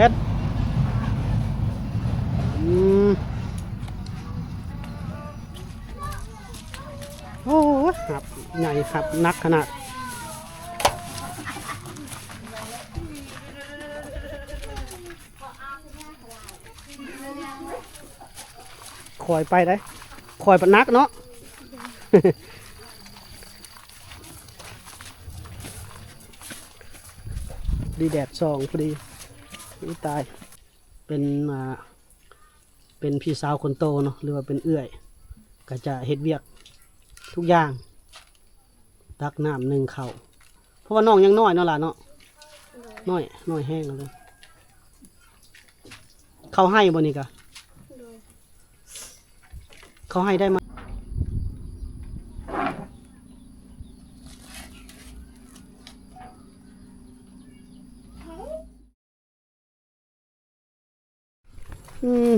ເຮັດ ອືມ ໂອ້ຍ ຮັບໃຫຍ່ ຮັບໜັກຂະໜາດ. ຄ່ອຍໄປໄດ໋ ຂ້ອຍພັດໜັກເນາະ. ດີແດດສ່ອງພໍດີ. ອຸຍຕາຍ ເປັນ ອ່າ ເປັນພີ່ສາວຄົນໂຕເນາະ ຫຼືວ່າເປັນເອື້ອຍ ກໍຈະເຮັດວຽກທຸກຢ່າງ ຕັກນ້ຳ ໜຶ້ງເຂົ້າ ເພາະວ່ານ້ອງຍັງນ້ອຍເນາະຫຼານເນາະ. ໂດຍ ນ້ອຍ ນ້ອຍແຮງເລີຍ. ເຂົ້າໄຮ່ບໍ່ນີ້ກະ? ໂດຍ ເຂົ້າໄຮ່ໄດ້ມາ. ອືມ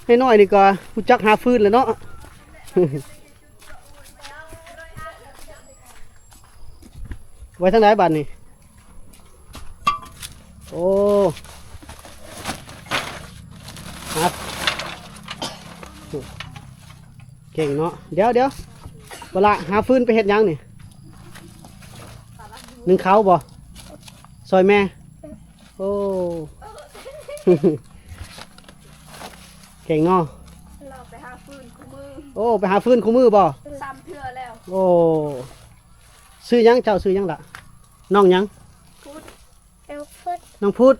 ໃຫ້ນ້ອຍນີ້ກໍຮູ້ຈັກຫາຟືນແລ້ວເນາະ. ໄວ້ທາງໃດບາດນີ້? ໂອ້ ຮັບ ເກັ່ງເນາະ. ດຽວໆ ບັກຫຼ້າ ຫາຟືນໄປເຮັດຫຍັງນີ້? ໜຶ້ງເຂົ້າບໍ່? ຊ່ອຍແມ່. ໂອ້ ເກັ່ງເນາະ ລາວໄປຫາຟືນຄູ່ມື້. ໂອ້ ໄປຫາຟືນຄູ່ມື້ບໍ່? ສາມເທື່ອແລ້ວ. ໂອ້ ຊື່ຫຍັງເຈົ້າ? ຊື່ຫຍັງລະ? ນ້ອງຫຍັງ? ພຸດ. ນ້ອງພຸດ. ນ້ອງພຸດ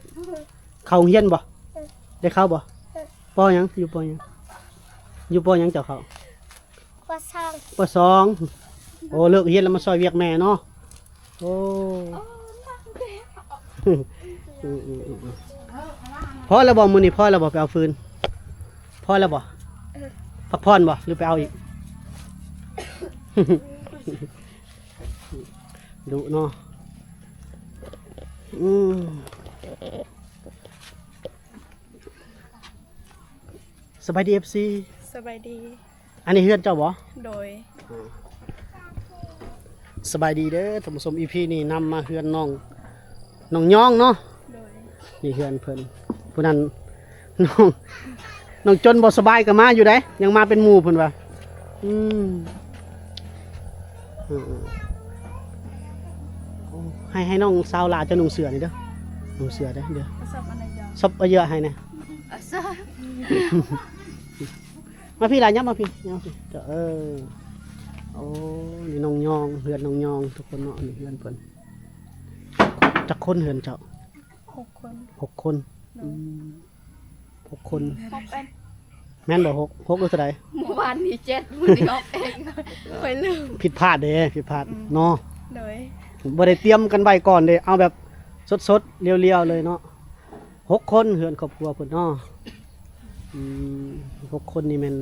ເຂົ້າໂຮງຮຽນບໍ່? ໄດ້ເຂົ້າບໍ່? ປໍຫຍັງ? ຢູ່ປໍຫຍັງ? ຢູ່ປໍຫຍັງເຈົ້າເຂົ້າ? ປໍສອງ. ປໍສອງ. ໂອ້ ເລີກຮຽນແລ້ວມາຊ່ອຍວຽກແມ່ເນາະ. ໂອ້ ພໍແລ້ວບໍ່? ມື້ນີ້ພໍແລ້ວບໍ່? ໄປເອົາຟືນ ພໍແລ້ວບໍ່? ພັກຜ່ອນບໍ່ ຫຼືໄປເອົາອີກ? ດຸເນາະ. ອືມ ສະບາຍດີ ເອັຟຊີ. ສະບາຍດີ. ອັນນີ້ເຮືອນເຈົ້າບໍ່? ໂດຍ. ອ່າ ສະບາຍດີເດີທ່ານຜູ້ຊົມ ອີພີນີ້ນຳມາເຮືອນນ້ອງ ນ້ອງຍອງເນາະ. ໂດຍ. ນີ້ເຮືອນເພິ່ນ ຜູ້ນັ້ນນ້ອງ ນ້ອງຈົນບໍ່ສະບາຍກໍມາຢູ່ໃດ ຍັງມາເປັນໝູ່ເພິ່ນວ່າ. ອືມ ເອີ ໃຫ້ ໃຫ້ນ້ອງສາວຫຼ້າເຈົ້ານຸ່ງເສື້ອນີ້ເດີ ນຸ່ງເສື້ອເດີ ເດີ ຊອບອາເຢີຍໃຫ້ແດ່. ມາພີ້ຫຼ້າ ຫຍັບມາພີ້ ຫຍັບມາພີ້. ເອີ ໂອ້ ນີ້ນ້ອງຍອງ ເຮືອນນ້ອງຍອງທຸກຄົນເນາະ. ອັນນີ້ເຮືອນເພິ່ນ. ຈັກຄົນເຮືອນເຈົ້າ? ຫົກຄົນ. ຫົກຄົນ. ໂດຍ. ອືມ ຫົກຄົນ. ຫົກເອັດ. ແມ່ນບໍ່? ຫົກ ຫົກ ຫຼືເທົ່າໃດ? ມື້ວານນີ້ເຈັດ ມື້ນີ້ຫົກເອັດ ຂ້ອຍລືມ. ຜິດພາດເດ້ ຜິດພາດ ອືມ ເນາະ. ໂດຍ. ບໍ່ໄດ້ຕຽມກັນໄວ້ກ່ອນເດ້ ເອົາແບບສົດໆ ລຽວໆ ເລີຍເນາະ. ຫົກຄົນ ເຮືອນຄອບຄົວເພິ່ນເນາະ. ອືມ ຫົກຄົນນີ້ແມ່ນ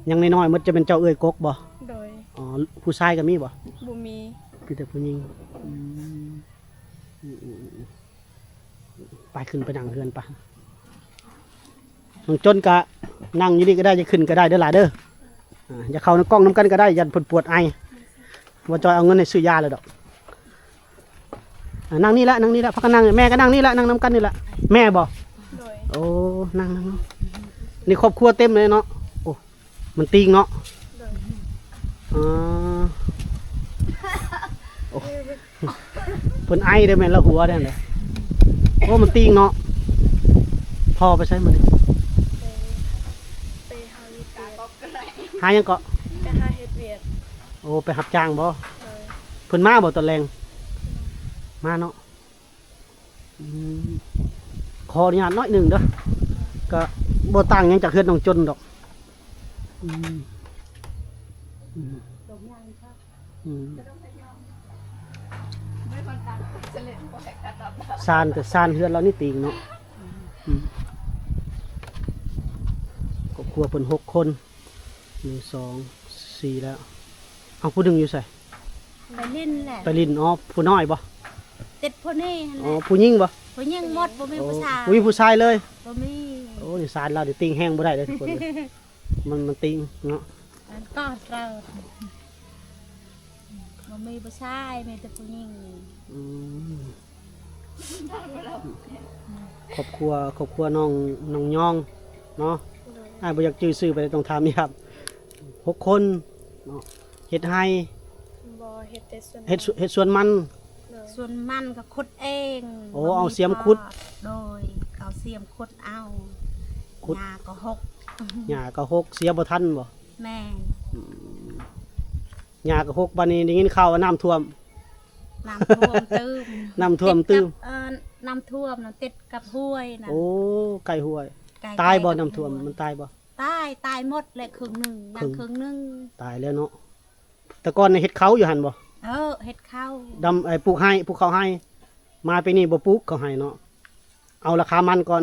ຍັງນ້ອຍໆ ໝົດ. ຈະແມ່ນເຈົ້າເອື້ອຍກົກບໍ່? ໂດຍ. ອໍ ຜູ້ຊາຍກໍມີບໍ່? ບໍ່ມີ ມີແຕ່ຜູ້ຍິງ. ອືມ ອືມ ອືມ ອືມ ໄປ ຂຶ້ນໄປນັ່ງເຮືອນປະ. ນ້ອງຈົນກະນັ່ງຢູ່ນີ້ກໍໄດ້ ຈະຂຶ້ນກໍໄດ້ເດີຫຼ້າເດີ. ອ່າ ຢ່າເຂົ້າໃນກ້ອງນຳກັນກໍໄດ້ ຢ້ານເພິ່ນປວດໄອ. ບໍ່ຈ່ອຍເອົາເງິນໃຫ້ຊື້ຢາແລ້ວດອກ. ອ່າ ນັ່ງນີ້ລະ ນັ່ງນີ້ລະ ພາກັນນັ່ງ. ແມ່ກໍນັ່ງນີ້ລະ ນັ່ງນຳກັນນີ້ລະ. ແມ່ບໍ່? ໂດຍ. ໂອ້ ນັ່ງ ນັ່ງ ນີ້ຄອບຄົວເຕັມເລີຍເນາະ. ໂອ້ ມັນຕີງເນາະ. ໂດຍ. ອໍ ໂອ້ ເພິ່ນໄອເດ້ ແມ່ນລະຫົວເດ້. ໂອ້ ມັນຕີງເນາະ. ພໍ່ໄປໃສມື້ນີ້? ໄປ ໄປຫາວຽກ. ຫາຫຍັງເກາະ? ໄປຫາເຮັດວຽກ. ໂອ້ ໄປຮັບຈ້າງບໍ່? ໂດຍ. ເພິ່ນມາບໍ່ຕອນແລງ? ມາເນາະ. ອືມ ຂໍອະນຸຍາດໜ້ອຍໜຶ່ງເດີ ກະບໍ່ຕ່າງຫຍັງຈາກເຮືອນນ້ອງຈົນດອກ. ອືມ ອືມ ອືມ ຊານ ແຕ່ຊານເຮືອນລາວນີ້ຕີງເນາະ. ອືມ ຄອບຄົວເພິ່ນຫົກຄົນ. ໜຶ່ງ ສອງ ສີ່ ແລ້ວ. ເອົາ ຜູ້ໜຶ່ງຢູ່ໃສ? ໄປຫຼິ້ນແຫຼະ ໄປຫຼິ້ນ. ອໍ ຜູ້ນ້ອຍບໍ່? ຕິດຜູ້ນີ້ຫັ້ນແຫຼະ. ອໍ ຜູ້ຍິງບໍ່? ຜູ້ຍິງໝົດ ບໍ່ມີຜູ້ຊາຍ. ໂອ້ ບໍ່ມີຜູ້ຊາຍເລີຍ? ບໍ່ມີ. ໂອ້ ນີ້ຊານລາວນີ້ຕີງແຮງບໍ່ໄດ້ເດ້ທຸກຄົນເດີ ມັນ ມັນຕີງເນາະ. ອັນກໍເຕີ ບໍ່ມີຜູ້ຊາຍ ມີແຕ່ຜູ້ຍິງ. ອືມ ຄອບຄົວ ຄອບຄົວນ້ອງ ນ້ອງຍອງເນາະ. ໂດຍ ອ້າຍບໍ່ຢາກຈື່ຊື່ປານໃດ ຕ້ອງຖາມຢາກ ຫົກຄົນເນາະ. ເຮັດໄຮ່ ບໍ່ ເຮັດແຕ່ສວນ ເຮັດສວນ ມັນ ເຮັດສວນມັນ. ໂດຍ ສວນມັນກໍຂຸດເອງ. ໂອ້ ບໍ່ມີ ເອົາສຽມຂຸດ. ໂດຍ ເອົາສຽມຂຸດເອົາ. ຂຸດ ຫຍ້າກໍຫົກ ຫຍ້າກໍຫົກ ເສຍບໍ່ທັນບໍ່? ແມ່ນ. ອືມ ຫຍ້າກໍຫົກ. ບາດນີ້ໄດ້ຍິນຂ່າວວ່ານ້ຳຖ້ວມ. ນ້ຳຖ້ວມຕື່ມ ນ້ຳຖ້ວມຕື່ມ ຕິດກັບ ເອີ ນ້ຳຖ້ວມນັ້ນຕິດກັບຫ້ວຍນັ້ນ. ໂອ້ ໃກ້ຫ້ວຍ. ໃກ້ ຕາຍບໍ່? ໃກ້ກັບຫ້ວຍ ນ້ຳຖ້ວມມັນຕາຍບໍ່? ຕາຍ ຕາຍໝົດແຫຼະ ເຄິ່ງໜຶ່ງ ຍັງເຄິ່ງໜຶ່ງ. ຕາຍແລ້ວເນາະ. ແຕ່ກ່ອນນີ້ເຮັດເຂົ້າຢູ່ຫັ້ນບໍ່? ເອີ ເຮັດເຂົ້າ ດຳ ໄອ້ ປູກໄຮ່ ປູກເຂົ້າໄຮ່. ມາປີນີ້ບໍ່ປູກເຂົ້າໄຮ່ເນາະ ເອົາລາຄາມັນກ່ອນ.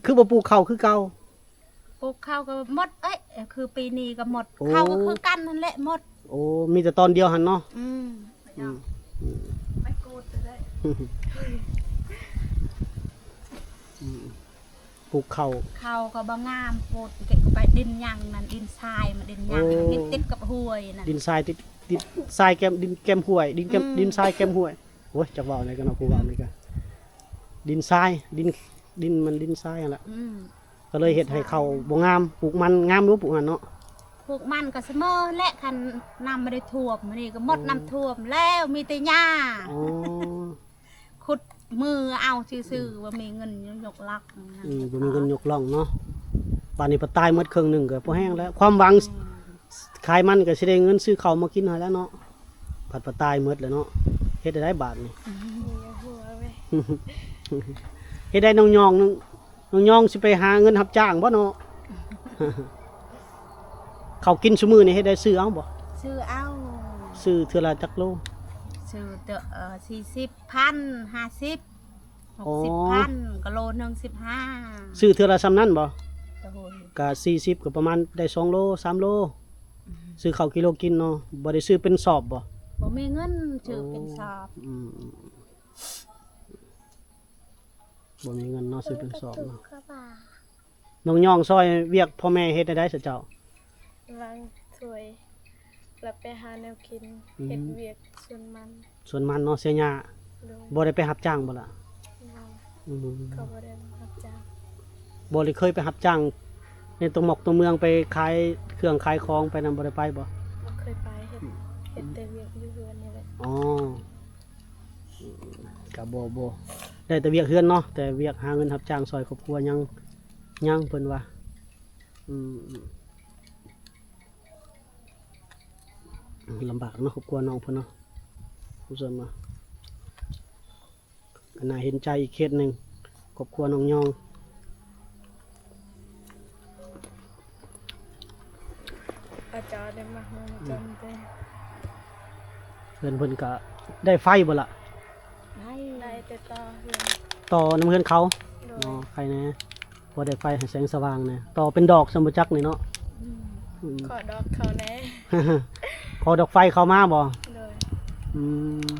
ຄືບໍ່ປູກເຂົ້າຄືເກົ່າ? ປູກເຂົ້າກໍໝົດເອີຍ ຄືປີນີ້ກໍໝົດ. ໂອ້ ເຂົ້າກໍຄືກັນຫັ້ນແຫຼະໝົດ. ໂອ້ ມີແຕ່ຕອນດຽວຫັ້ນເນາະ. ອືມ ອືມ ອືມ ໄປໂກດກໍໄດ້. ອືມ ປູກເຂົ້າ ເຂົ້າກໍບໍ່ງາມ ໂພດ ເກັບໄປ ດິນຫຍັງນັ້ນ ດິນຊາຍ ມັນດິນຫຍັງ ໂອ້ ຕິດ ຕິດກັບຫ້ວຍນັ້ນ. ດິນຊາຍຕິດ ຕິດຊາຍແກ້ມ ດິນແກ້ມຫ້ວຍ ດິນແກ້ມ ອືມ ດິນຊາຍແກ້ມຫ້ວຍ. ໂອ້ຍ ຈັກເວົ້າແນວກັນເນາະ ຜູ້ເວົ້ານີ້ກໍ ດິນຊາຍ ດິນ ດິນມັນດິນຊາຍຫັ້ນລະ. ອືມ ກໍເລີຍເຮັດໃຫ້ເຂົ້າບໍ່ງາມ. ປູກມັນງາມຢູ່ ປູກຫັ້ນເນາະ? ປູກມັນກໍສະເໝີແຫຼະ ຄັນນ້ຳບໍ່ໄດ້ຖ້ວມ. ມື້ນີ້ກໍໝົດ ໂອ້ ນ້ຳຖ້ວມແລ້ວ ມີແຕ່ຫຍ້າ. ອໍ ຂຸດມືເອົາຊື່ໆ ອືມ ບໍ່ມີເງິນຍົກລັອກ. ອືມ ບໍ່ມີເງິນຍົກລ່ອງເນາະ. ບາດນີ້ພັດຕາຍໝົດເຄິ່ງໜຶ່ງ ກໍພໍແຮງແລ້ວ. ຄວາມຫວັງ ອືມ ຂາຍມັນກໍຊິໄດ້ເງິນຊື້ເຂົ້າມາກິນຫັ້ນແຫຼະເນາະ. ພັດ ພັດຕາຍໝົດແລ້ວເນາະ. ເຮັດໄດ້ໃດບາດນີ້? ອືມ ເຮັດໄດ້ ນ້ອງຍອງ ນ້ອງຍອງຊິໄປຫາເງິນຮັບຈ້າງບໍ່ເນາະ? ເຂົ້າກິນຊຸມື້ນີ້ເຮັດໄດ້ຊື້ເອົາບໍ່? ຊື້ເອົາ. ຊື້ເທື່ອລະຈັກໂລ? ຊື້ເທື່ອ ເອີ ສີ່ສິບພັນ ຫ້າສິບ ຫົກສິບພັນ ອໍ ກໍໂລໜຶ່ງສິບຫ້າ. ຊື້ເທື່ອລະຊ່ຳນັ້ນບໍ່? ໂດຍ ກະສີ່ສິບ ກໍປະມານໄດ້ສອງໂລ ສາມໂລ. ອືມ ຊື້ເຂົ້າກິໂລກິນເນາະ ບໍ່ໄດ້ຊື້ເປັນສອບບໍ່? ບໍ່ມີເງິນຊື້ເປັນສອບ. ອໍ ອືມ ບໍ່ມີເງິນເນາະ ຊື້ເປັນສອບເນາະ. ນ້ອງຍອງຊ່ອຍວຽກພໍ່ແມ່ເຮັດແນວໃດຊະເຈົ້າ? ລ້າງຖ້ວຍ ແລ້ວໄປຫາແນວກິນ. ອືມ ເຮັດວຽກສວນມັນ. ສວນມັນເນາະ ເສຍຫຍ້າ. ໂດຍ ບໍ່ໄດ້ໄປຮັບຈ້າງບໍ່ລະ? ບໍ່. ອືມ ກໍບໍ່ໄດ້ຮັບຈ້າງ. ບໍ່ໄດ້ເຄີຍໄປຮັບຈ້າງໃນຕົວໝອກຕົວເມືອງ ໄປຂາຍເຄື່ອງຂາຍຂອງໄປນຳ ບໍ່ໄດ້ໄປບໍ່? ບໍ່ເຄີຍໄປ. ເຮັດ ອືມ ເຮັດແຕ່ວຽກຢູ່ເຮືອນນີ້ແຫຼະ. ອໍ ອືມ ກໍບໍ່ ບໍ່ ໄດ້ແຕ່ວຽກເຮືອນເນາະ ແຕ່ວຽກຫາເງິນຮັບຈ້າງຊ່ອຍຄອບຄົວຍັງ ຍັງ ເພິ່ນວ່າ. ອືມ ອືມ ລຳບາກເນາະ ຄອບຄົວນ້ອງເພິ່ນເນາະ ຜູ້ຊົມເນາະ. ກໍໜ້າເຫັນໃຈອີກເຄສໜຶ່ງ ຄອບຄົວນ້ອງຍອງ. ອາຈານໄດ້ມາເຮືອນ ອືມ ເພິ່ນເດ້ ເຮືອນເພິ່ນກະໄດ້ໄຟບໍ່ລະ? ໄດ້ ໄດ້ແຕ່ຕໍ່ເຮືອນ ຕໍ່ນຳເຮືອນເຂົາ. ໂດຍ ອໍ ໄຄແດ່ ພໍໄດ້ໄຟໃຫ້ແສງສະຫວ່າງແດ່. ຕໍ່ເປັນດອກຊັ້ນບໍ່ຈັກນີ້ເນາະ. ອືມ ອືມ ຂໍດອກເຂົາແດ່ ຂໍດອກໄຟເຂົາມາບໍ່? ໂດຍ ອືມ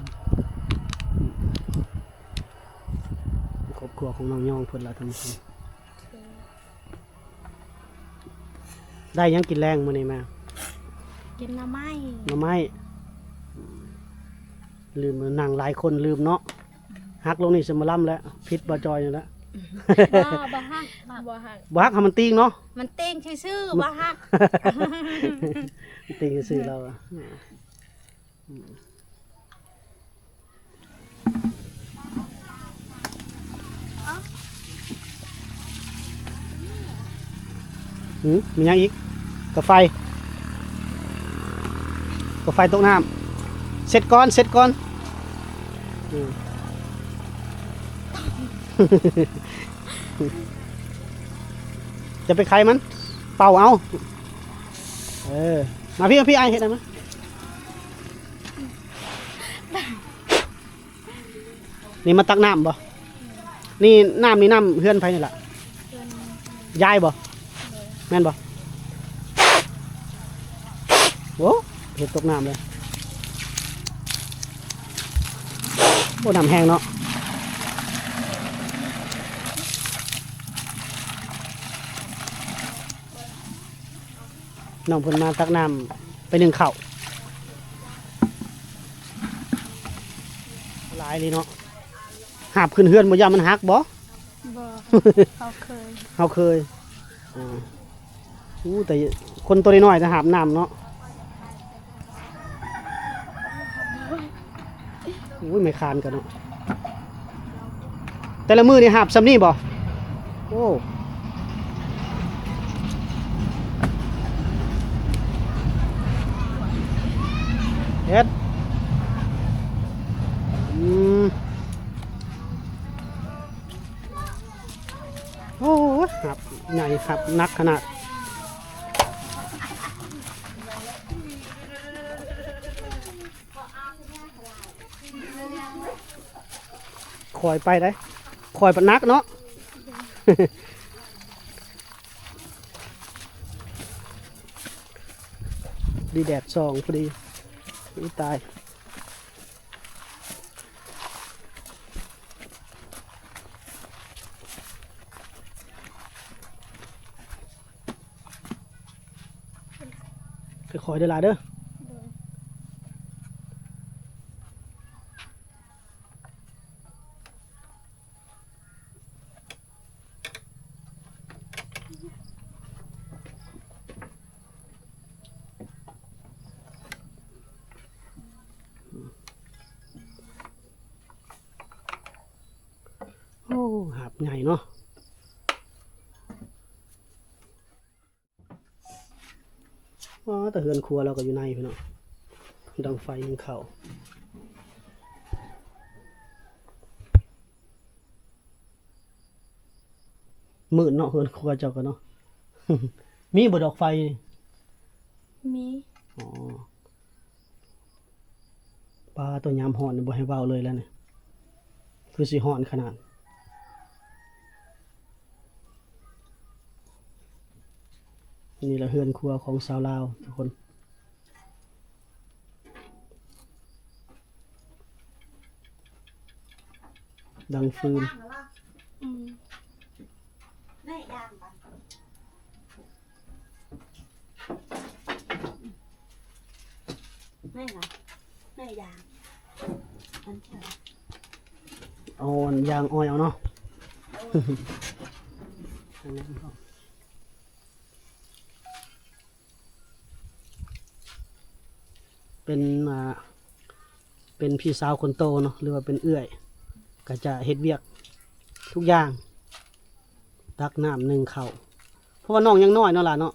ຄອບຄົວຂອງນ້ອງຍອງເພິ່ນລະທ່ານຜູ້ຊົມ. ໂອເຄ ໄດ້ຫຍັງກິນແລງມື້ນີ້ມາ? ກິນໜໍ່ໄມ້ ໜໍ່ໄມ້. ລືມ ນັ່ງຫຼາຍຄົນລືມເນາະ. ຫັກລົງນີ້ຊິໝໍລຳແຫຼະ ຜິດບ່າວຈອຍນີ້ແຫຼະ. ບໍ່ ບໍ່ຫັກ ບໍ່ຫັກ ບໍ່ຫັກ ໃຫ້ມັນຕີງເນາະ ມັນຕີງຊື່ໆ ບໍ່ຫັກ ຕີງຊື່ໆ ລາວ ອືມ ຫືມ ມີຫຍັງອີກ? ກາໄຟ ກາໄຟຕົກນ້ຳ. ເຊັດກ່ອນ ເຊັດກ່ອນ. ອືມ ຢ່າໄປໄຂມັນ ເປົ່າເອົາ. ເອີ ມາພີ້ ມາພີ້ ອ້າຍເຮັດໃຫ້ມາ. ນີ້ມາຕັກນ້ຳບໍ່? ນີ້ນ້ຳນີ້ນ້ຳເຮືອນໃຜນີ້ລະ? ເຮືອນຍາຍບໍ່? ໂດຍ ແມ່ນບໍ່? ໂອ້ ເຮັດຕົກນ້ຳເລີຍ. ໂອ້ ນ້ຳແຮງເນາະ. ນ້ອງເພິ່ນມາຕັກນ້ຳໄປໜຶ້ງເຂົ້າ. ຫຼາຍເລີຍເນາະ. ຫາບຂຶ້ນເຮືອນບໍ່ ຢ້ານມັນຫັກບໍ່? ບໍ່ ເຮົາເຄີຍ ເຮົາເຄີຍ ອ່າ ໂອ້ ແຕ່ຄົນໂຕນ້ອຍໆ ແຕ່ຫາບນ້ຳເນາະ. ໂອ້ຍ ແມ່ຄ້ານກັນເນາະ ແຕ່ລະມື້ນີ້ຫາບສ່ຳນີ້ບໍ່? ໂອ້ ເຮັດ ອືມ ໂອ້ຍ ຫາບໃຫຍ່ ຫາບໜັກຂະໜາດ. ຄ່ອຍໄປໄດ໋ ຄ່ອຍປະໜັກເນາະ. ດີແດດສ່ອງພໍດີ ອຸຍຕາຍ. ຄ່ອຍໆເດີຫຼາເດີ. ໂດຍ. ໂອ້ ຫາບໃຫຍ່ເນາະ. ອໍ ແຕ່ເຮືອນຄົວລາວກໍຢູ່ໃນພຸ້ນເນາະ ດັງໄຟຫຶງເຂົ້າ. ມືດເນາະ ເຮືອນຄົວເຈົ້າກໍເນາະ. ມີບໍ່ດອກໄຟ? ມີ. ອໍ ປ້າ ໂຕຍາມຮ້ອນນີ້ບໍ່ໃຫ້ເວົ້າເລີຍແລ້ວນີ້ ຄືຊິຮ້ອນຂະໜາດ. ນີ້ລະເຮືອນຄົວຂອງຊາວລາວທຸກຄົນ. ດັງຟືນ. ອືມ. ແມ່ນຫຍັງ? ແມ່ນຫຍັງ? ອັນ ເອົາອັນຢາງອ້ອຍເອົາເນາະ. ເປັນ ອ່າ ເປັນພີ່ສາວຄົນໂຕເນາະ ຫຼືວ່າເປັນເອື້ອຍ ກໍຈະເຮັດວຽກທຸກຢ່າງ ຕັກນ້ຳ ໜຶ້ງເຂົ້າ ເພາະວ່ານ້ອງຍັງນ້ອຍເນາະຫຼານເນາະ.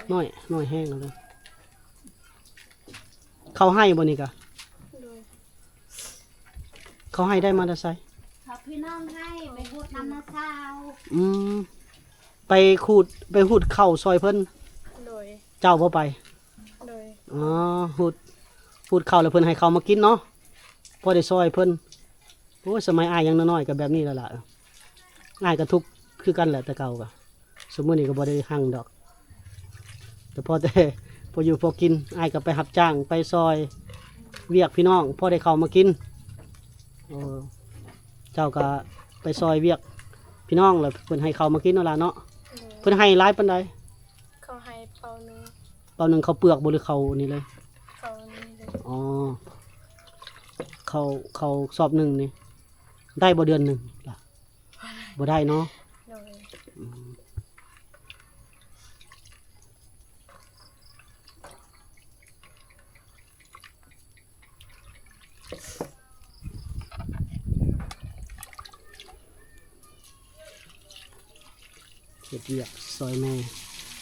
ໂດຍ. ນ້ອຍ ນ້ອຍແຮງເລີຍ. ເຂົ້າໄຮ່ບໍ່ນີ້ກະ? ໂດຍ. ເຂົ້າໄຮ່ໄດ້ມາແຕ່ໃສ? ເຂົ້າພີ່ນ້ອງໃຫ້ ໄປຫົດນຳນ້າສາວ. ອືມ ໄປຂູດ ໄປຫູດເຂົ້າຊ່ອຍເພິ່ນ. ໂດຍ. ເຈົ້າບໍ່ໄປ? ໂດຍ. ອໍ ຫູດ ຫູດເຂົ້າແລ້ວເພິ່ນໃຫ້ເຂົ້າມາກິນເນາະ ພໍໄດ້ຊ່ອຍເພິ່ນ. ໂອ້ຍ ສະໄໝອ້າຍຍັງນ້ອຍໆ ກໍແບບນີ້ແຫຼະຫຼະ. ອ້າຍກໍທຸກຄືກັນແຫຼະ ແຕ່ເກົ່າກໍ ຊຸມມື້ນີ້ກໍບໍ່ໄດ້ຮັ່ງດອກ ແຕ່ພໍແຕ່ພໍຢູ່ພໍກິນ. ອ້າຍກໍໄປຮັບຈ້າງ ໄປຊ່ອຍວຽກພີ່ນ້ອງ ພໍໄດ້ເຂົ້າມາກິນ. ເອີ ເຈົ້າກໍໄປຊ່ອຍວຽກພີ່ນ້ອງ ແລ້ວເພິ່ນໃຫ້ເຂົ້າມາກິນເນາະຫຼານເນາະ. ໂດຍ. ເພິ່ນໃຫ້ຫຼາຍປານໃດ? ເຂົາໃຫ້ເປົາໜຶ່ງ. ເປົາໜຶ່ງເຂົ້າເປືອກບໍ່ ຫຼືເຂົ້ານີ້ເລີຍ? ເຂົ້ານີ້ເລີຍ. ອໍ ເຂົ້າ ເຂົ້າສອບໜຶ່ງນີ້ ໄດ້ບໍ່ເດືອນໜຶ່ງລະ? ບໍ່ໄດ້ເນາະ. ໂດຍ. ອືມ. ເຮັດວຽກຊ່ອຍແມ່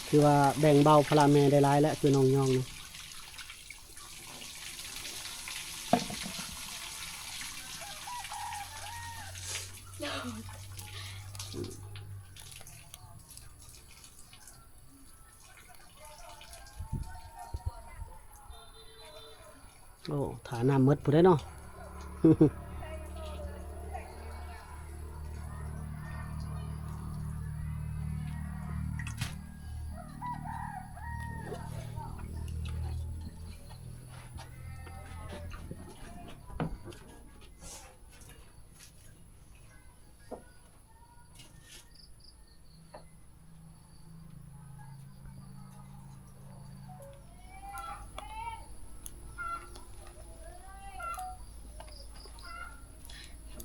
ຖືວ່າແບ່ງເບົາພາລະແມ່ໄດ້ຫຼາຍແລ້ວ ຄືນ້ອງຍອງນີ້. ໂອ້ ຖ້ານ້ຳໝົດພຸ້ນເດ້ເນາະ. ໂ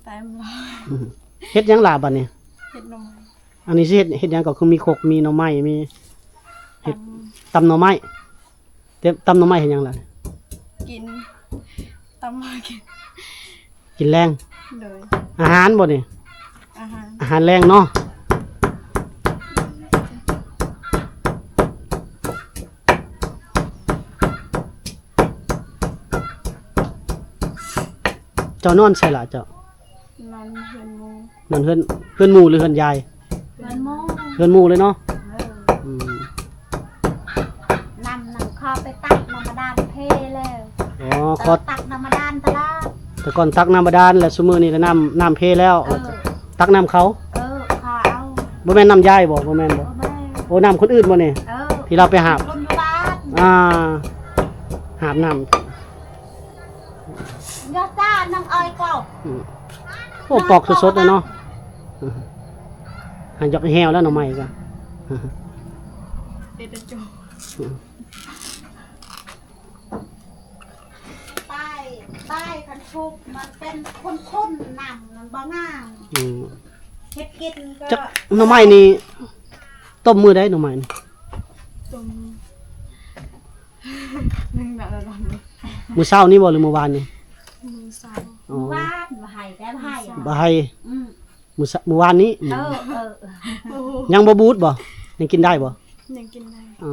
ແຕ່ມາ ເຮັດຫຍັງລະບັດນີ້? ເຮັດໜໍ່ໄມ້. ອັນນີ້ຊິເຮັດ ເຮັດຫຍັງ? ກໍຄືມີຄົກ ມີໜໍ່ໄມ້ ມີເຮັດ ຕຳ ຕຳໜໍ່ໄມ້. ແຕ່ຕຳໜໍ່ໄມ້ເຮັດຫຍັງລະ? ກິນ ຕຳມາກິນ ກິນແລງ. ໂດຍ. ອາຫານບໍ່ນີ້? ອາຫານ ອາຫານແລງເນາະ. ເຈົ້ານອນໃສລະເຈົ້າ? ນອນເຮືອນໝູ່. ນອນເຮືອນ ເຮືອນໝູ່ ຫຼື ເຮືອນຍາຍ? ເຮືອນໝູ່. ເຮືອນໝູ່ເລີຍເນາະ. ເອີ. ອືມ. ນ້ຳນັ້ນຂໍໄປຕັກນ້ຳບາດານເພແລ້ວ. ອໍ ຂໍຕັກນ້ຳບາດານຕະຫຼອດ. ແຕ່ກ່ອນຕັກນ້ຳບາດານ ແລ້ວຊຸມື້ນີ້ລະນ້ຳ ນ້ຳເພແລ້ວ. ເອີ. ຕັກນ້ຳເຂົາ? ເອີ ຂໍເອົາ. ບໍ່ແມ່ນນ້ຳຍາຍບໍ່? ບໍ່ແມ່ນບໍ່? ບໍ່ແມ່ນ. ໂອ້ ນ້ຳຄົນອື່ນບໍ່ນີ້? ເອີ. ທີ່ລາວໄປຫາບ? ຄົນຢູ່ບ້ານ. ອ່າ ຫາບນ້ຳ. ຍອດຕານາງອ້ອຍກໍ ອືມ. ໂອ້ ປອກສົດໆເລີຍເນາະ. ຫັນຢາກແຫ້ວແລ້ວໜໍ່ໄມ້ກໍ ເປັນຕາໂຈ. ອືມ. ປາຍ ປາຍຄັນສຸກມັນເປັນຂຸ້ນໆ ນ້ຳມັນບໍ່ງາມ. ອືມ. ເຮັດກິນກໍ ຈັກໜໍ່ໄມ້ນີ້ຕົ້ມມື້ໃດໜໍ່ໄມ້ນີ້? ຕົ້ມ ໜຶ່ງນະລະນຳ. ມື້ເຊົ້ານີ້ບໍ່ ຫຼື ມື້ວານນີ້? ມື້ເຊົ້າ. ອໍ. ມື້ວານ ບໍ່ໃຫ້ແຕ່ບໍ່ໃຫ້ ບໍ່ໃຫ້. ອືມ. ມື້ເຊົ້າ ມື້ວານນີ້? ອືມ. ເອີ ເອີ ເອີ. ຍັງບໍ່ບູດບໍ່? ຍັງກິນໄດ້ບໍ່? ຍັງກິນໄດ້. ອໍ.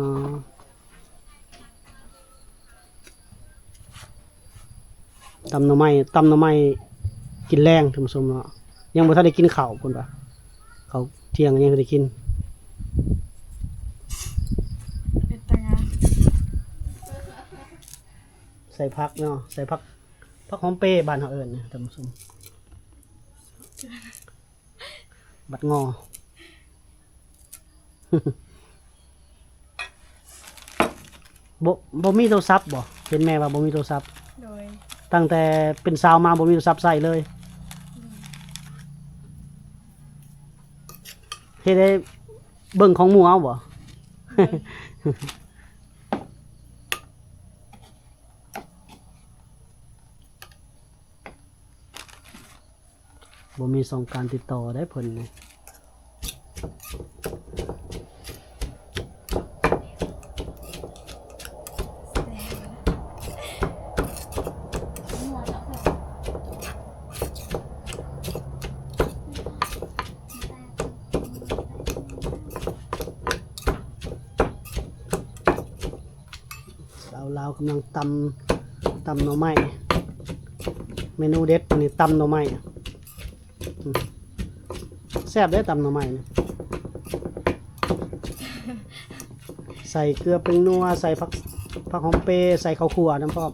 ຕຳໜໍ່ໄມ້ ຕຳໜໍ່ໄມ້ກິນແລງ ທ່ານຜູ້ຊົມເນາະ. ຍັງບໍ່ທັນໄດ້ກິນເຂົ້າ ເພິ່ນວ່າ ເຂົ້າທ່ຽງຍັງບໍ່ໄດ້ກິນ. ເປັນຕາງາມ. ໃສ່ຜັກເນາະ ໃສ່ຜັກ ຜັກຫອມເປ ບ້ານເຮົາເອີ້ນນະ ທ່ານຜູ້ຊົມ. ບັກງໍ. ບໍ່ ບໍ່ມີໂທລະສັບບໍ່? ເຫັນແມ່ວ່າບໍ່ມີໂທລະສັບ. ໂດຍ. ຕັ້ງແຕ່ເປັນສາວມາບໍ່ມີໂທລະສັບໃຊ້ເລີຍ. ໂດຍ. ເຮັດໃຫ້ເບິ່ງຂອງໝູ່ເອົາບໍ່? ໂດຍ. ບໍ່ມີຊ່ອງການຕິດຕໍ່ໄດ໋ເພິ່ນນີ້. ສາວລາວກຳລັງຕຳ ຕຳໜໍ່ໄມ້ ເມນູເດັດມື້ນີ້ ຕຳໜໍ່ໄມ້. ອືມ ແຊບເດ້ ຕຳໜໍ່ໄມ້ນີ້ ໃສ່ເກືອແປ້ງນົວ ໃສ່ຜັກ ຜັກຫອມເປ ໃສ່ເຂົ້າຂົ້ວນຳພ້ອມ.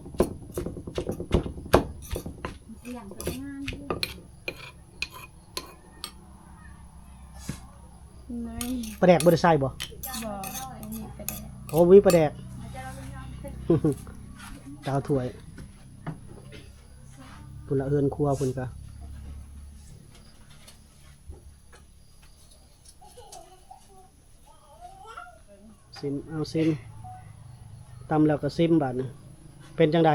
ປາແດກບໍ່ໄດ້ໃສ່ບໍ່? ບໍ່ ບໍ່ມີປາແດກ. ໂອ້ ບໍ່ມີປາແດກ. ເກົ້າຖ້ວຍ ພຸ້ນລະ ເຮືອນຄົວພຸ້ນກະ ຊິມ ເອົາ ຊິມ ຕຳແລ້ວກໍຊິມບາດນີ້ ເປັນຈັ່ງໃດ?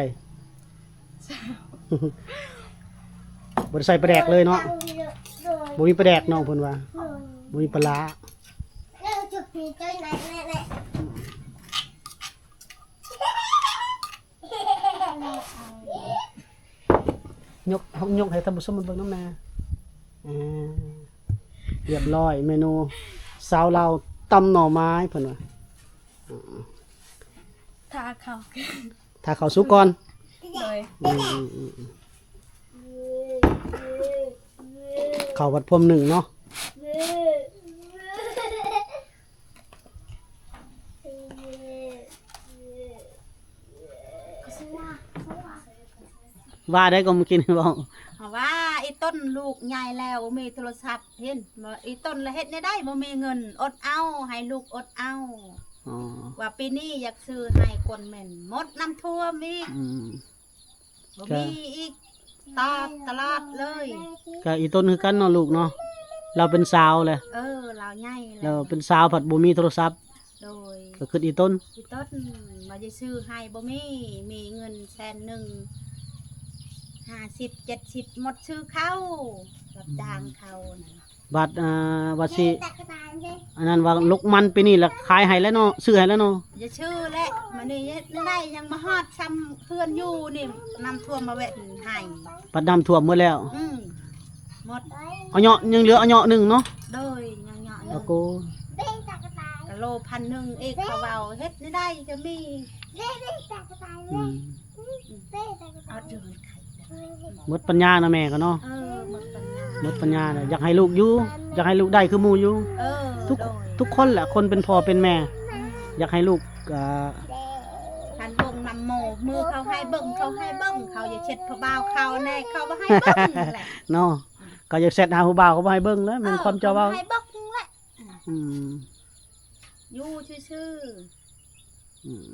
ບໍ່ໄດ້ໃສ່ປາແດກເລີຍເນາະ. ບໍ່ມີປາແດກ ນ້ອງເພິ່ນວ່າ ບໍ່ມີປາຮ້າ. ຍົກ ຍົກໃຫ້ທ່ານຜູ້ຊົມມາເບິ່ງນຳແດ່. ອ່າ ຮຽບຮ້ອຍ ເມນູສາວລາວຕຳໜໍ່ໄມ້ເພິ່ນວ່າ. ຖ້າເຂົ້າ ຖ້າເຂົ້າສຸກກ່ອນ. ໂດຍ. ອືມ ເຂົ້າບັດພວມໜຶ່ງເນາະ. ວ່າໄດ້ກໍມື້ກີ້ນີ້ເວົ້າ ເຮົາວ່າອີຕົ້ນລູກໃຫຍ່ແລ້ວ ບໍ່ມີໂທລະສັບ ເຫັນບໍ່ ອີຕົ້ນລະເຮັດແນວໃດ ບໍ່ມີເງິນ ອົດເອົາ ໃຫ້ລູກອົດເອົາ. ອໍ ວ່າປີນີ້ຢາກຊື້ໃຫ້ຄົນແມ່ນໝົດ ນ້ຳຖ້ວມອີກ. ອືມ ບໍ່ມີອີກ ຕາດຕະຫຼາດເລີຍ. ກະອີຕົ້ນຄືກັນເນາະລູກເນາະ ລາວເປັນສາວແຫຼະ. ເອີ ລາວໃຫຍ່ແລ້ວ ລາວເປັນສາວພັດບໍ່ມີໂທລະສັບ. ໂດຍ. ກໍຄຶດອີຕົ້ນ ອີຕົ້ນວ່າຈະຊື້ໃຫ້ບໍ່ມີ ມີເງິນແສນໜຶ່ງ ຫ້າສິບ ເຈັດສິບ ໝົດຊື້ເຂົ້າ ຮັບຈ້າງເຂົານັ້ນ. ບັດ ອ່າ ວ່າຊິ ແມ່ນແຕ່ກະຕ່າຍເດ້ ອັນນັ້ນວ່າລົກມັນປີນີ້ລະຂາຍໃຫ້ແລ້ວເນາະ ຊື້ໃຫ້ແລ້ວເນາະ. ຢ່າຊື້ແຫຼະ ມານີ້ເຮັດແນວໃດ ຍັງມາຮອດຊ່ຳເຮືອນຢູ່ນີ້ ນ້ຳຖ້ວມມາແວະໃຫ້ ບັດນ້ຳຖ້ວມໝົດແລ້ວ. ອືມ ໝົດ ອາເຍາະ ຍັງເຫຼືອອາເຍາະໜຶ່ງເນາະ. ໂດຍ ຍັງເຍາະໜຶ່ງ ໂອໂກ ກະໂລພັນໜຶ່ງອີກ ເຂົາເວົ້າເຮັດແນວໃດຈະມີ. ອືມ ໝົດປັນຍາເນາະແມ່ກໍເນາະ. ເອີ ໝົດປັນຍາ ໝົດປັນຍາແລ້ວ ຢາກໃຫ້ລູກຢູ່ ຢາກໃຫ້ລູກໄດ້ຄືໝູ່ຢູ່. ເອີ ທຸກ ໂດຍ ທຸກຄົນແຫຼະ ຄົນເປັນພໍ່ເປັນແມ່ ອືມ ຢາກໃຫ້ລູກ ອ່າ ຄັນເບິ່ງນຳໝູ່ ມືເຂົາໃຫ້ເບິ່ງ ເຂົາໃຫ້ເບິ່ງ ເຂົາຢາກເຊັດຜູ້ບ່າວເຂົາແດ່ ເຂົາບໍ່ໃຫ້ເບິ່ງແຫຼະເນາະ. ເຂົາຢາກແຊັດຫາຜູ້ບ່າວ ເຂົາບໍ່ໃຫ້ເບິ່ງແຫຼະ ແມ່ນຄວາມເຈົ້າເວົ້າ ເຂົາບໍ່ໃຫ້ເບິ່ງແຫຼະ. ອືມ ຢູ່ຊື່ໆ. ອືມ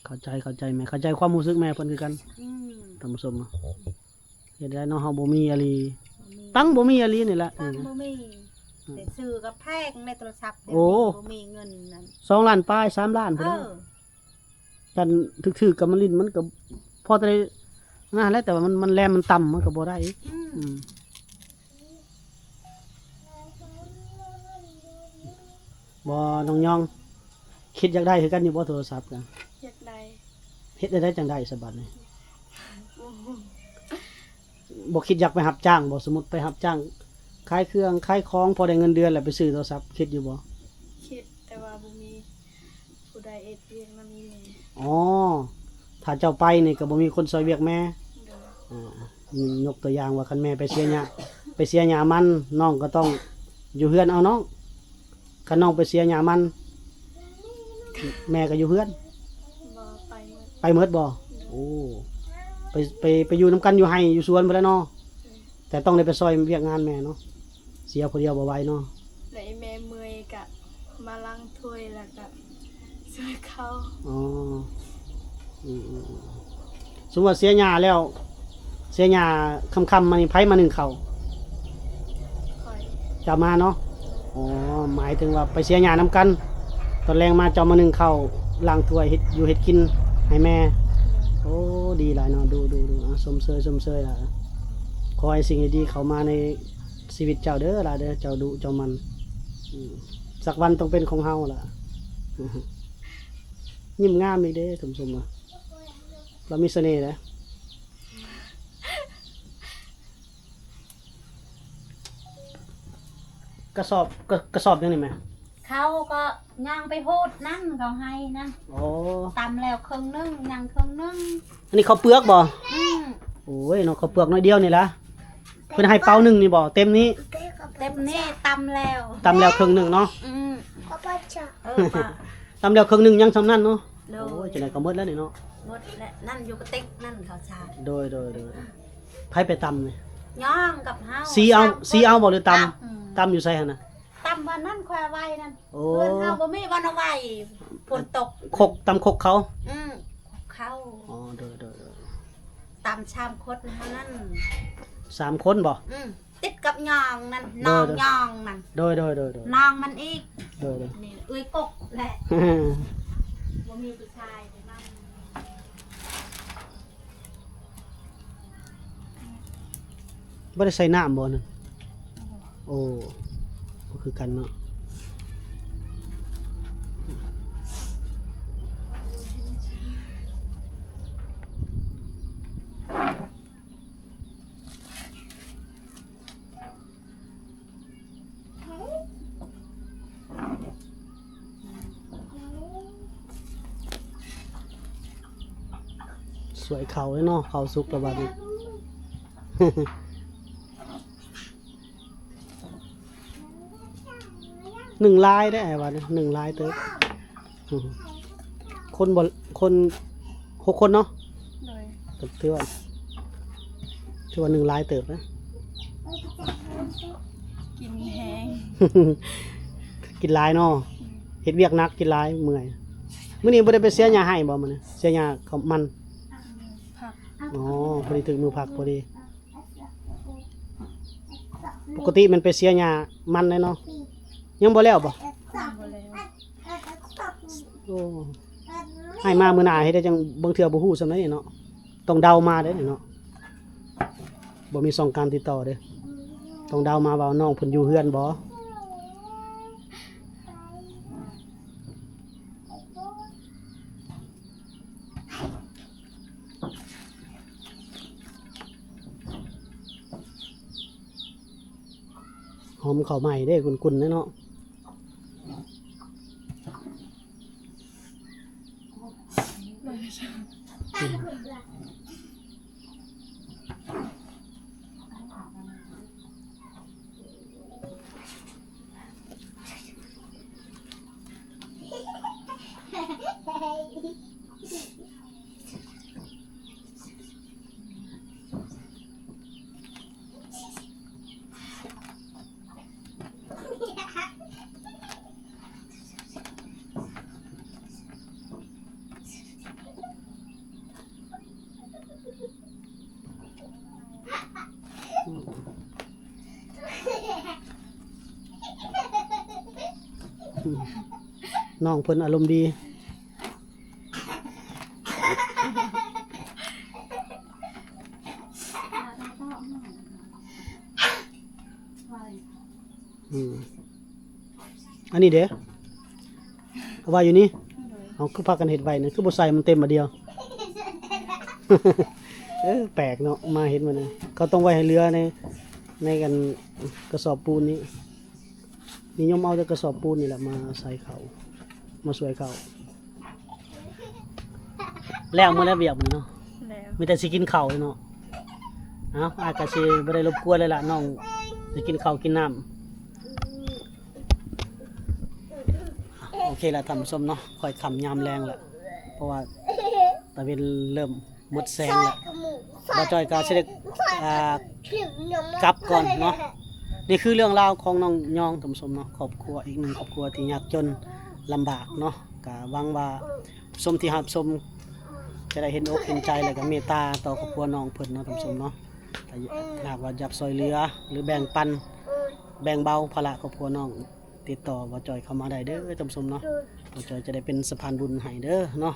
ເຂົ້າໃຈ ເຂົ້າໃຈແມ່ ເຂົ້າໃຈຄວາມຮູ້ສຶກແມ່ເພິ່ນຄືກັນ. ອືມ ທ່ານຜູ້ຊົມ ເຮັດໄດ້ເນາະ ເຮົາບໍ່ມີອີ່ຫຼີ ບໍ່ມີ ຕັງບໍ່ມີອີ່ຫຼີນີ້ແຫຼະ. ຕັງບໍ່ມີ ອືມ ແຕ່ຊື້ກໍແພງໃນໂທລະສັບ ໂອ້ ດຽວນີ້ບໍ່ມີເງິນນັ້ນ ສອງລ້ານປາຍ ສາມລ້ານພຸ້ນ. ເອີ ຄັນຖືກໆກັບມາຫຼິ້ນ ມັນກໍພໍແຕ່ນັ້ນແຫຼະ ແຕ່ວ່າມັນ ມັນແລມມັນຕ່ຳ ມັນກໍບໍ່ໄດ້ອີກ. ອືມ ອືມ ບໍ່ ນ້ອງຍອງ ຄິດຢາກໄດ້ຄືກັນຢູ່ບໍ່ໂທລະສັບກະ? ຢາກໄດ້. ເຮັດແນວໃດຈັ່ງໄດ້ສະບັດນີ້? ບໍ່ຄິດຢາກໄປຮັບຈ້າງບໍ່? ສົມມຸດໄປຮັບຈ້າງຂາຍເຄື່ອງຂາຍຂອງ ພໍໄດ້ເງິນເດືອນແລ້ວໄປຊື້ໂທລະສັບ ຄິດຢູ່ບໍ່? ຄິດ ແຕ່ວ່າບໍ່ມີຜູ້ໃດເຮັດວຽກນຳອີ່ແມ່. ອໍ ຖ້າເຈົ້າໄປນີ້ກໍບໍ່ມີຄົນຊ່ອຍວຽກແມ່. ໂດຍ. ອ່າ ຍົກຕົວຢ່າງວ່າ ຄັນແມ່ໄປເສຍຫຍ້າ ໄປເສຍຫຍ້າມັນ ນ້ອງກໍຕ້ອງຢູ່ເຮືອນເອົານ້ອງ. ຄັນນ້ອງໄປເສຍຫຍ້າມັນ ແມ່ກໍຢູ່ເຮືອນ. ບໍ່ ໄປໝົດ. ໄປໝົດບໍ່? ໂດຍ. ໂອ້ ໄປ ໄປ ໄປຢູ່ນຳກັນຢູ່ໄຮ່ຢູ່ສວນພຸ້ນແຫຼະເນາະ. ໂດຍ. ແຕ່ຕ້ອງໄດ້ໄປຊ່ອຍວຽກງານແມ່ເນາະ ເສຍຜູ້ດຽວບໍ່ໄຫວເນາະ. ແລ້ວອີ່ແມ່ເມື່ອຍກະມາລ້າງຖ້ວຍ ແລ້ວກະຊ່ວຍເຂົາ. ອໍ ອືມໆ ສົມມຸດວ່າເສຍຫຍ້າແລ້ວ ເສຍຫຍ້າຄ່ຳໆມານີ້ ໃຜມາໜຶ້ງເຂົ້າ? ຂ້ອຍ. ເຈົ້າມາເນາະ. ອໍ ໝາຍເຖິງວ່າໄປເສຍຫຍ້ານຳກັນ ຕອນແລງມາເຈົ້າມາໜຶ້ງເຂົ້າ ລ້າງຖ້ວຍ ເຮັດຢູ່ເຮັດກິນໃຫ້ແມ່. ໂອ້ ດີຫຼາຍເນາະ ດູໆໆ ຊົມເຊີຍ ຊົມເຊີຍຫຼາຍ. ຂໍໃຫ້ສິ່ງດີໆເຂົ້າມາໃນຊີວິດເຈົ້າເດີຫຼາເດີ ເຈົ້າດຸເຈົ້າໝັ່ນ. ອືມ ສັກວັນຕ້ອງເປັນຂອງເຮົາລະ. ຍິ້ມງາມອີກເດ້ ສົມສົມວ່າລາວມີສະເໜ່ເດ້. ກະສອບ ກະ ກະສອບຫຍັງນີ້ແມ່? ເຂົາກໍຍ່າງໄປໂຫດນັ້ນ ເຂົາໃຫ້ນັ້ນ. ໂອ້ ຕຳແລ້ວເຄິ່ງໜຶ່ງ ຍັງເຄິ່ງໜຶ່ງ. ອັນນີ້ເຂົ້າເປືອກບໍ່? ອືມ ໂອ້ຍເນາະ ເຂົ້າເປືອກໜ້ອຍດຽວນີ້ລະ. ເພິ່ນໃຫ້ເປົາໜຶ່ງນີ້ບໍ່? ເຕັມນີ້ ເຕັມນີ້ ຕຳແລ້ວ ຕຳແລ້ວເຄິ່ງໜຶ່ງເນາະ. ອືມ ເອີ ຕຳແລ້ວເຄິ່ງໜຶ່ງ ຍັງສ່ຳນັ້ນເນາະ. ໂດຍ. ໂອ້ຍ ຈັ່ງໃດກໍໝົດແລ້ວນີ້ເນາະ. ໝົດແລ້ວ ນັ້ນຢູ່ກະຕິກນັ້ນເຂົາສາ. ໂດຍ ໂດຍ ໂດຍ. ໃຜໄປຕຳນີ້? ຍ່າງກັບເຮົາ. ສີເອົາ ຕຳ ສີເອົາບໍ່ ຫຼືຕຳ? ຕຳ ອືມ ຕຳຢູ່ໃສຫັ້ນນະ? ຕຳວັນນັ້ນຂ້ອຍໄວ້ນັ້ນ. ໂອ້ ເຮືອນເຮົາບໍ່ມີວັນເອົາໄວ້ ຝົນຕົກ. ຄົກ ຕຳຄົກເຂົາ? ອືມ ຄົກເຂົາ. ອໍ ໂດຍ ໂດຍ ໂດຍ. ຕຳສາມຄົນເທົ່ານັ້ນ. ສາມຄົນບໍ່? ອືມ ຕິດກັບຍ່ອງນັ້ນ ໂດຍ ນ້ອງ ໂດຍ ຍ່ອງນັ້ນ. ໂດຍ ໂດຍ ໂດຍ ໂດຍ. ນ້ອງມັນອີກ. ໂດຍ ໂດຍ. ນີ້ເອື້ອຍກົກແຫຼະ ບໍ່ມີຜູ້ຊາຍໄປນຳ. ບໍ່ໄດ້ໃສ່ນ້ຳບໍ່ນັ້ນ? ໂອ້ ບໍ່ຄືກັນເນາະ. ສວຍເຂົ້າເດ້ເນາະ ເຂົ້າສຸກແລ້ວບາດນີ້. ໜຶ້ງຫຼາຍເດ້ອ້າຍວ່າ ໜຶ້ງຫຼາຍເຕີບ. ຄົນບໍ່ ຄົນ ຫົກຄົນເນາະ. ໂດຍ. ກໍຖືວ່າ ຖືວ່າໜຶ້ງຫຼາຍເຕີບນະ. ກິນແຮງ ກິນຫຼາຍເນາະ. ອືມ ເຮັດວຽກໜັກ ກິນຫຼາຍ ເມື່ອຍ. ມື້ນີ້ບໍ່ໄດ້ໄປເສຍຫຍ້າໃຫ້ບໍ່ມື້ນີ້? ເສຍຫຍ້າເຂົ້າມັນ ພັກ. ອໍ ພໍດີຖືກມື້ພັກພໍດີ. ປົກກະຕິແມ່ນໄປເສຍຫຍ້າມັນແຫຼະເນາະ. ຍັງບໍ່ແລ້ວບໍ່? ຍັງບໍ່ແລ້ວ. ໂອ້ ໃຫ້ມາມື້ໜ້າເຮັດໄດ້ຈັ່ງ ບາງເທື່ອບໍ່ຮູ້ສ່ຳໃດເນາະ ຕ້ອງເດົາມາເດ້ເນາະ. ບໍ່ມີຊ່ອງການຕິດຕໍ່ເດ້. ຕ້ອງເດົາມາວ່ານ້ອງເພິ່ນຢູ່ເຮືອນບໍ່. ຫອມເຂົ້າໃໝ່ເດ້ ກຸ້ນໆເດ້ເນາະ. ນ້ອງເພິ່ນອາລົມດີ. ອືມ ອັນນີ້ເດ້ ເອົາໄວ້ຢູ່ນີ້. ເຮົາຄືພາກັນເຮັດໄວ້ນີ້ ຄືບໍ່ໃສ່ມັນເຕັມບາດດຽວ. ເອີ ແປກເນາະ ມາເຮັດມື້ນີ້ ເຂົາຕ້ອງໄວ້ໃຫ້ເຫຼືອໃນ ໃນອັນກະສອບປູນນີ້. ນິຍົມເອົາແຕ່ກະສອບປູນນີ້ແຫຼະມາໃສ່ເຂົ້າ ມາຊ່ວຍເຂົ້າ. ແລ້ວ ມື້ແລ້ວວຽກມື້ນີ້ເນາະ ແລ້ວ ມີແຕ່ຊິກິນເຂົ້າເນາະ. ເອົ້າ ອ້າຍກະຊິບໍ່ໄດ້ລົບກວນເລີຍລະ ນ້ອງຊິກິນເຂົ້າກິນນ້ຳ. ໂອເຄລະທ່ານຜູ້ຊົມເນາະ ຄ່ອຍຄ່ຳຍາມແລງລະ ເພາະວ່າຕາເວັນເລີ່ມ ໝົດແສງແລ້ວ ບ່າວຈ້ອຍກໍຊິໄດ້ ອ່າ ກັບກ່ອນເນາະ. ນີ້ຄືເລື່ອງລາວຂອງນ້ອງຍອງ ທ່ານຜູ້ຊົມເນາະ ຄອບຄົວອີກໜຶ່ງຄອບຄົວທີ່ຍາກຈົນລຳບາກເນາະ. ກໍຫວັງວ່າຜູ້ຊົມທີ່ຮັບຊົມຈະໄດ້ເຫັນອົກເຫັນໃຈ ແລ້ວກໍເມດຕາຕໍ່ຄອບຄົວນ້ອງເພິ່ນເນາະ ທ່ານຜູ້ຊົມເນາະ. ຖ້າຫາກວ່າຢາກຊ່ວຍເຫຼືອ ຫຼື ແບ່ງປັນ ແບ່ງເບົາພາລະຄອບຄົວນ້ອງ ຕິດຕໍ່ບ່າວຈ້ອຍເຂົ້າມາໄດ້ເດີທ່ານຜູ້ຊົມເນາະ. ບ່າວຈ້ອຍຈະໄດ້ເປັນສະພານບຸນໃຫ້ເດີເນາະ.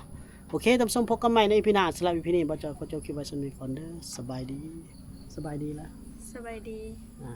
ໂອເຄ ທ່ານຜູ້ຊົມ ພົບກັນໃໝ່ໃນອີພີໜ້າ. ສຳລັບອີພີນີ້ ບ່າວຈ້ອຍຂໍຈົບຄລິບໄວ້ສ່ຳນີ້ກ່ອນເດີ. ສະບາຍດີ. ສະບາຍດີລະ. ສະບາຍດີ. ອ່າ